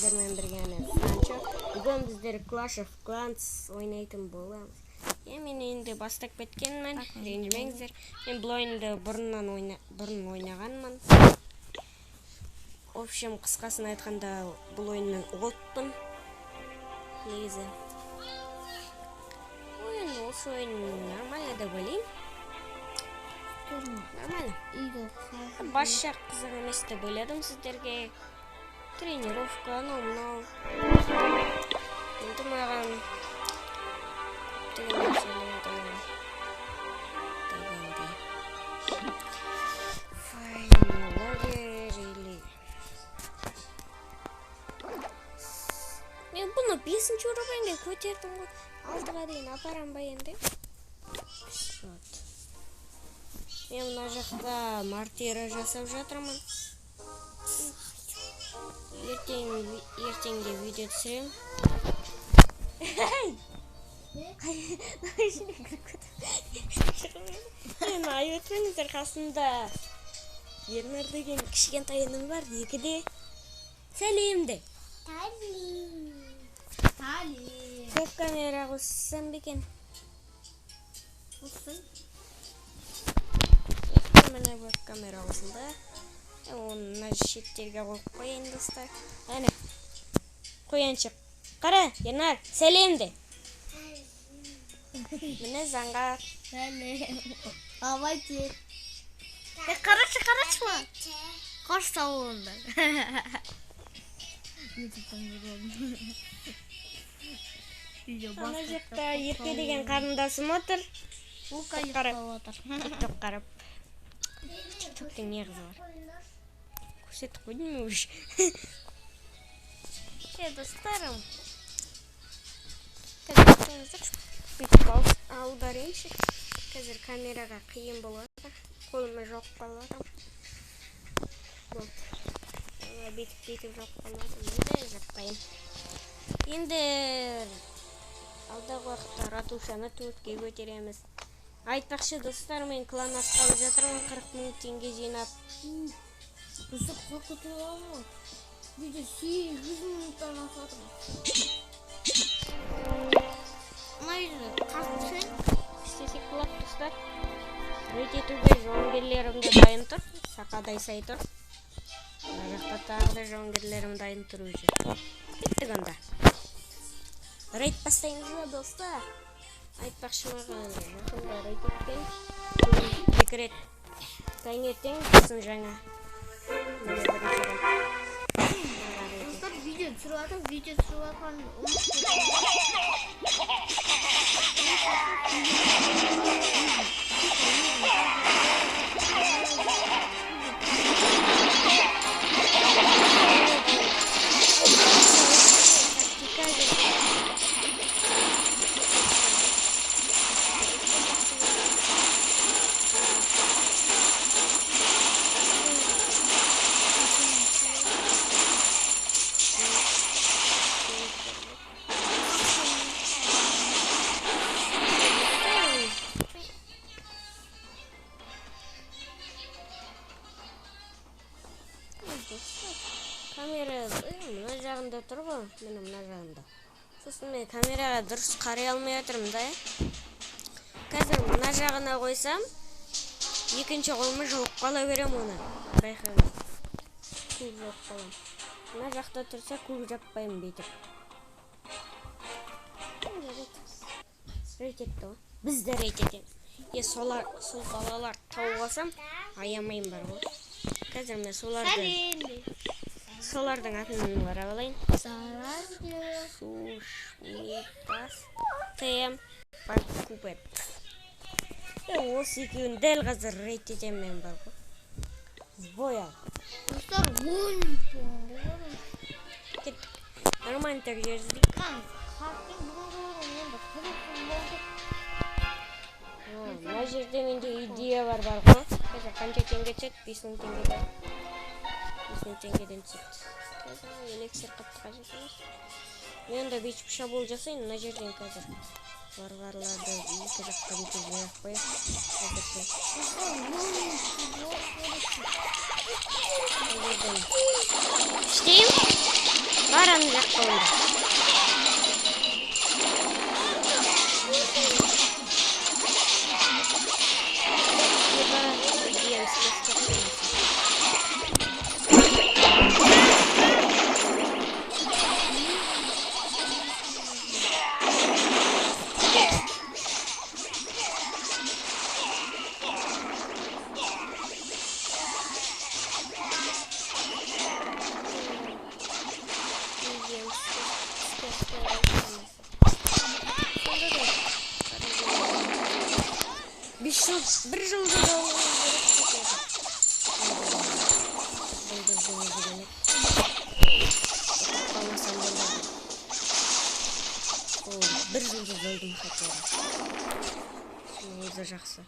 Сіздермен бірге мен Санчо. Бүгін біздер Clash of Clans ойнайтын боламыз. Мен енді бастап кеткенмін, ренжімеңіздер. Мен бұл ойынды бұрын ойнағанмын. В общем, қысқасын айтқанда, бұл ойынның отпын. Негізі. Ойын, осы ойын нормально деп ойлаймын. Нормально. Бас жақ қызық емес деп ойладым сіздерге. Тренировка, анау мынау. Енді маған көптеген нәрселерді дегендей. Файлогер или... Мен бұны 5-ші уровеньге көтердім ғой. 6-ға дейін апарам ба енді? Вот. Мен мына жақта мортира жасап жатырмын. Ертеңге видео түсіремін. Мен айып етпеңіздер, қасымда Ернар деген кішкентай інім бар, 2-де. Сәлем де. Сәлем. Веб камера қоссам ба екен? Қоссай. Міне веб камера қосылды. Оны мына шеттерге қойып қояйын, достар. Әне. Қояншық. Қара, Ернар, сәлем де. Міне заңғар. Сәлем. Давайте. Қарашы, қарашы ма? Қош сау болыңдар. Ютубтан көрдім. Видео Ана басқа жақта Ерке деген қарындасым отыр. Лука Қарап. ұйықтап отыр. Тикток қарап. Тиктоктың не қызы бар? Көрсетіп қойдым мен уже. Достарым. Қазір бүйтіп аударайыншы. Қазір камераға қиын болады. Қолыма жауып қалып жатырмын. Болды. Бүйтіп жауып қалып жатырмын. Енді жаппаймын. Енді алдағы уақытта ратушаны 4-ке көтереміз. Айтпақшы, достар, мен клан ашқалы жатырмын, 40 мың теңге жинап. Бізді қорқытып алма. Видео 8 минуттан асып жатыр. Мына видеоны қатты істесек болады, достар. Рейд етуге жауынгерлерім де дайын тұр. Сақадай сай тұр. Мына жақта тағы да жауынгерлерім дайын тұр уже. Кеттік онда. Рейд бастаймыз ба, достар? Айтпақшы, маған жақында рейд еткен. Бүгін 2 рет таңертең, сосын жаңа. Міне бірінші рет. Жаңа рейд. Достар, видео түсіріп жатыр, видео түсіріп жатқан ұмытып кеттім. Тактика жасап. Камера мына жағында тұр ғой, міне мына жағында. Сосын мен камераға дұрыс қарай алмай отырмын да. Қазір мына жағына қойсам, екінші қолыма жұлып қала беремін оны. Байқамай. Көп жұлып қаламын. Мына жақта тұрса көп жаппаймын бүйтіп. Рейд етті ғой. Біз де рейд етеміз. Сол балалар тауып алсам, аямаймын бар ғой. Қазір мен солардың атын қарап алайын. Сушмитас ТМ Паркубет. Осы екеуін дәл қазір рейд етемін мен бар ғой. Сбой ал. Достар, 10 минут болды. Кеттік. Нормально так жеріздік. Мына жерде менде идея бар ғой. Қазір қанша теңге түседі? 5 мың теңгеден. 5 мың теңгеден түседі. Қазір эликсир қатты қажет емес. Мен де бүйтіп шабуыл жасайын мына жерден қазір. Варварларды екі жаққа бүйтіп жинап қояйық. Әзірше. Іштеймін. Бар ана жаққа онда. Bir жұлдыз алуым керек. Жұлдыздың өзі керек. Алмасам болады. Ол бір жұлдыз алдым хотя бы. Соның өзі жақсы.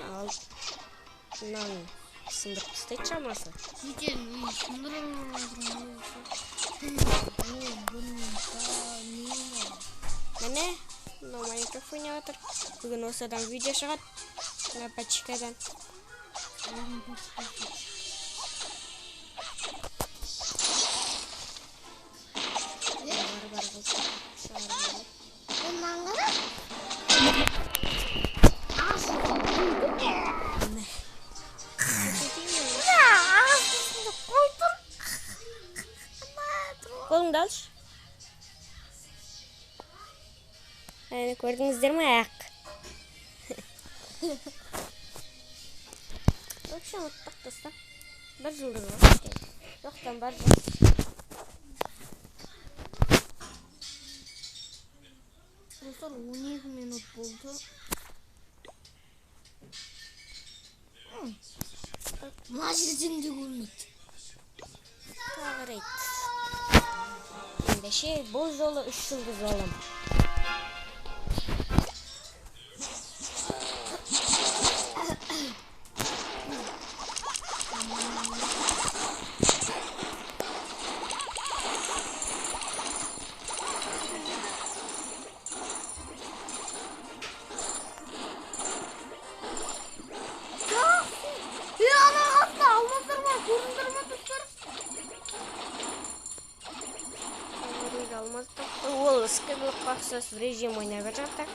Ал мынаны сындырып тастайды шамасы. Міне, мынау Майнкрафт ойнап жатыр. Бүгін осыдан видео шығады. Мына пачкадан. Бар қылып шығарып. Қолыңды алшы. Әне көрдіңіздер ме ақ? В общем, ұттық достар. Бір жұлдыз бар. Жоқтан бар жақсы. Достар, 12 минут болды. Мына жерден де көрінеді. Тағы рейд. Ендеше бұл жолы 3 жұлдыз аламын. Ол скайблокқа ұқсас режим ойнап жатыр.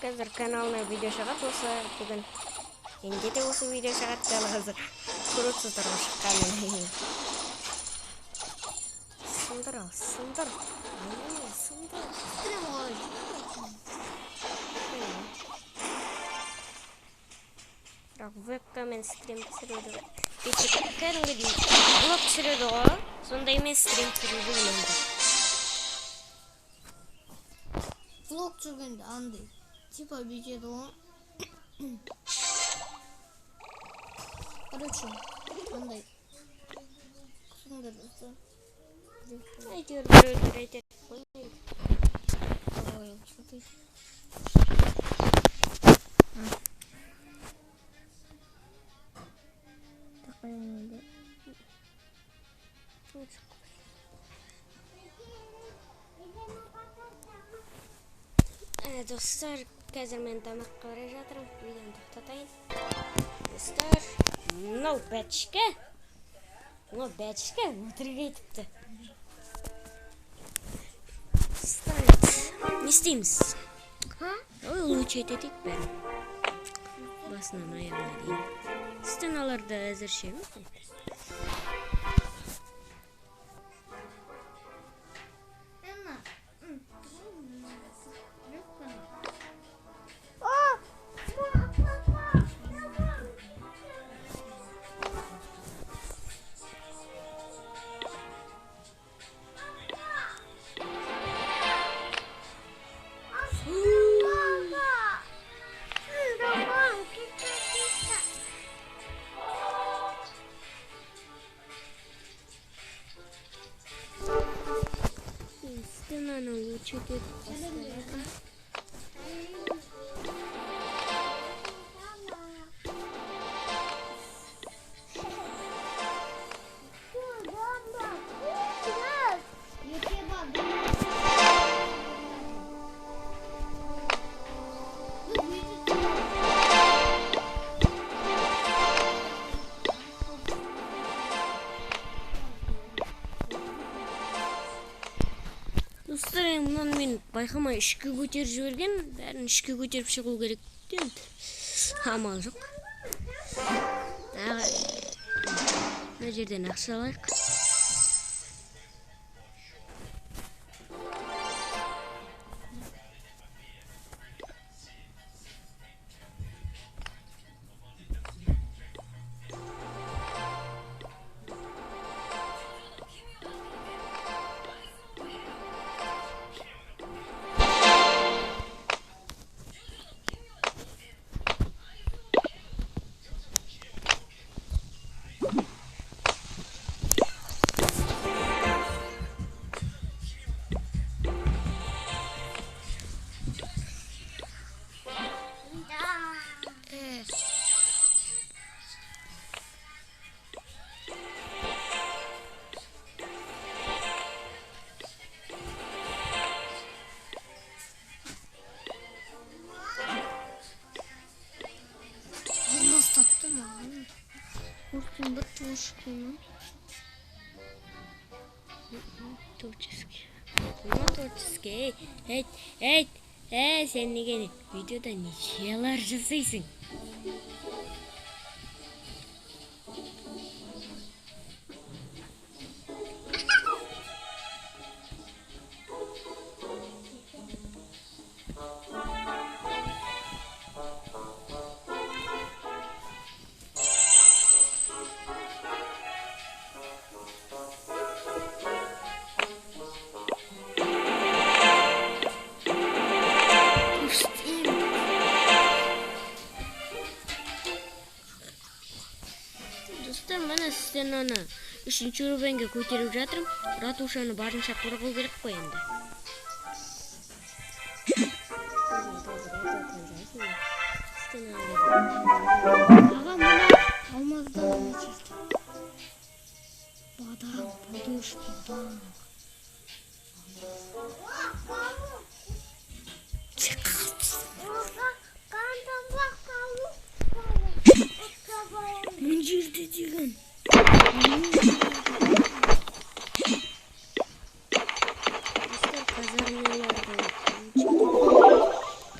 Қазір каналына видео шығады осы бүгін. Менде де осы видео шығады дәл қазір. Көріп ғой шыққанын. Сындыр ал, сындыр. Сындыр. Бірақ вебкамен стрим түсіруді. Кәдімгідей блог түсіреді ғой. Сондай мен стрим түсіруді білемін. Влог түсіргенде андай типа бүйтеді ғой. Короче, андай сондай достар. Әйтеуір біреулер айтады. Достар, қазір мен тамаққа бара жатырмын. Видеоны тоқтатайын. Достар, мынау бәтшке. Мынау бәтшке өтірік айтыпты. Достар, не істейміз? Ой, улучшать етейік бәрін. Басынан аяғына дейін. Стеналарды әзірше. Стенаны улучшить етіп. Достар, енді мынаны мен байқамай ішке көтеріп жіберген, бәрін ішке көтеріп шығу керек енді. Амал жоқ. Мына жерден ақша алайық. Таптым маған. Өртен бір творческий. Творческий. Ну, творческий. Эй, эй, эй, сен неге видеода нешелер жасайсың? Достар, міне стенаны 3-ші уровеньге көтеріп жатырмын. Ратушаны барынша қорғау керек қой енді. Аға, мына алмаздан не чисто. Бадақ, подуш, бадақ. Мына жерде деген. Достар, казармаларды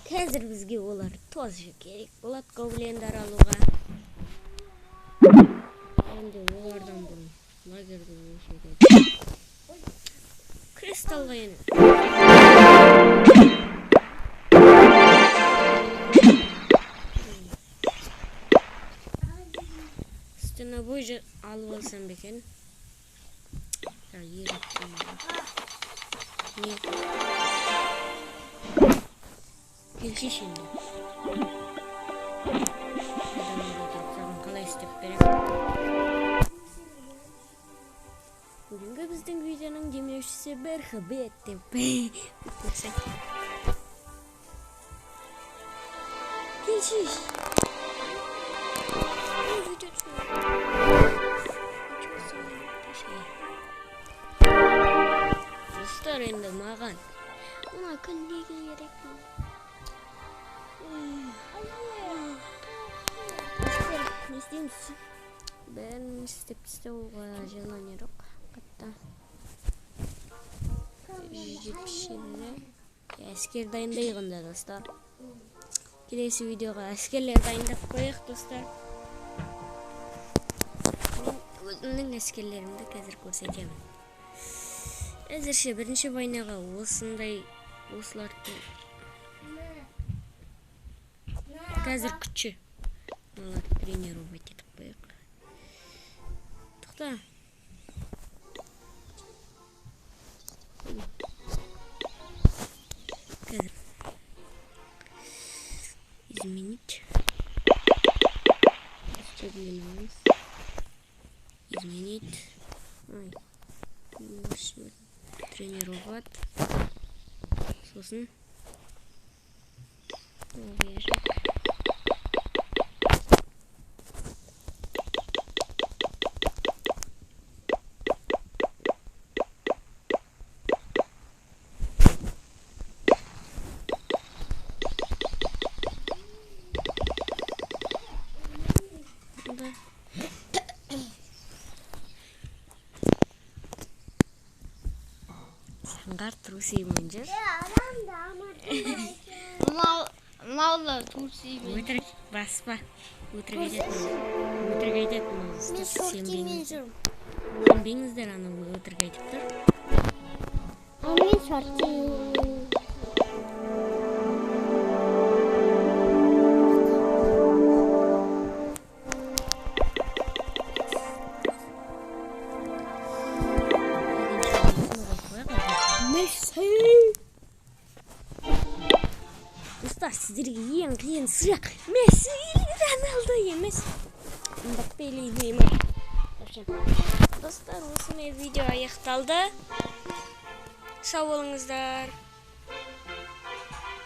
қазір бізге олар тоже керек болады гоблиндар алуға. Енді олардан бұрын лагерді өшіруге. Кристалға енді. Стеновой же алып алсам ба екен? Не? Келші енді. Саған қалай істеп беремін? Бүгінгі біздің видеоның демеушісі Берхабет деп. Келші. Достар, енді маған мына күн неге керек? Достар, не істейміз? Бәрін істеп тастауға желание жоқ. Қатты. 177. Әскер дайындайық онда, достар. Келесі видеоға әскерлер дайындап қояйық, достар. Мен өзімнің әскерлерімді қазір көрсетемін. Әзірше бірінші войнаға осындай осыларды қазір күтші. Оларды тренировать етіп қояйық. Тоқта. Қазір. Изменить. Изменить. Ай. Тренировать. Сосын. Да. Сұңқар трусимен жүр. Мынаулар трусимен. Өтірік баспа. Өтірік айтады. Өтірік айтады мынау. Мен Достар, шортимен сенбеңіздер. жүрмін. Сенбеңіздер, анау өтірік айтып тұр. А мен шортимен. Месси. Достар, сіздерге ең қиын сұрақ: Месси или Роналдо емес, Мбаппе или Неймар? В общем, достар, осымен видео аяқталды. Сау болыңыздар.